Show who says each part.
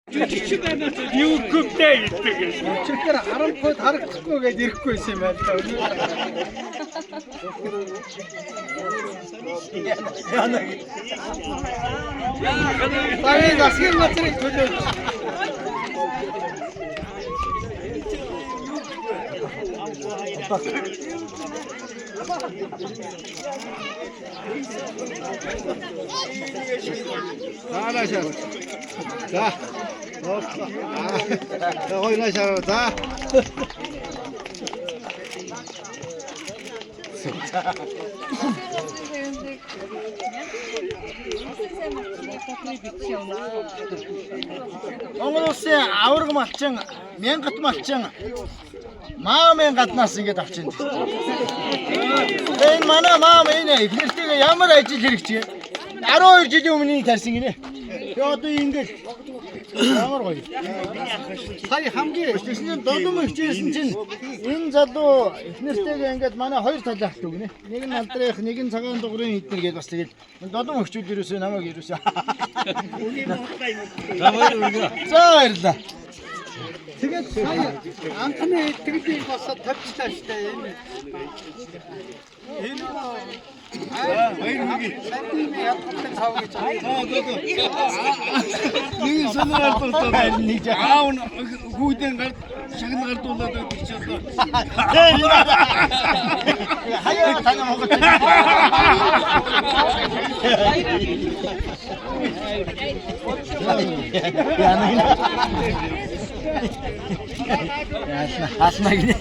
Speaker 1: Юу көмтэй иддэг юм.
Speaker 2: Өчигдөр харанхуйд харагдахгүй гэж ирэхгүй байсан юм байна л да. Сарын засгийн газрыг төлөөж.
Speaker 3: За наашаа. За. Дууслаа. За гоё наашаа. За.
Speaker 2: Монгол улсын аварга малчин, мянгат малчин маамын гаднаас ингэж авч ин. Энэ манай маам энэ эхнэртэйгээ ямар ажил хэрэгч юм. 12 жилийн өмнө тарьсан гинэ. Тэгээ одоо ингэж ямар гоё. Сая хамгийн тэгсэн чинь додом хичээсэн чинь энэ залуу эхнэртэйгээ ингээд манай хоёр талаа хатуу гинэ. Нэг нь алдрынх, нэг нь цагаан дугуйн эднэр гээд бас тэгэл додом хичүүл ерөөсөө намайг ерөөсөө. За баярлалаа.
Speaker 3: Тэгээд сая анхны итгэлийн босоод тавьчлаа штэ энэ. Энэ баяр хөөргий. Сандины ядгалтай цав гэж байна.
Speaker 4: Нэг сонор алдуулаад
Speaker 2: Нэг жаа.
Speaker 4: аав нь хүүдэн гард шагна гардуулаад байдаг чи одоо.
Speaker 2: Хаяа тань Монгол. Яна. Яна. Хаална гинэ.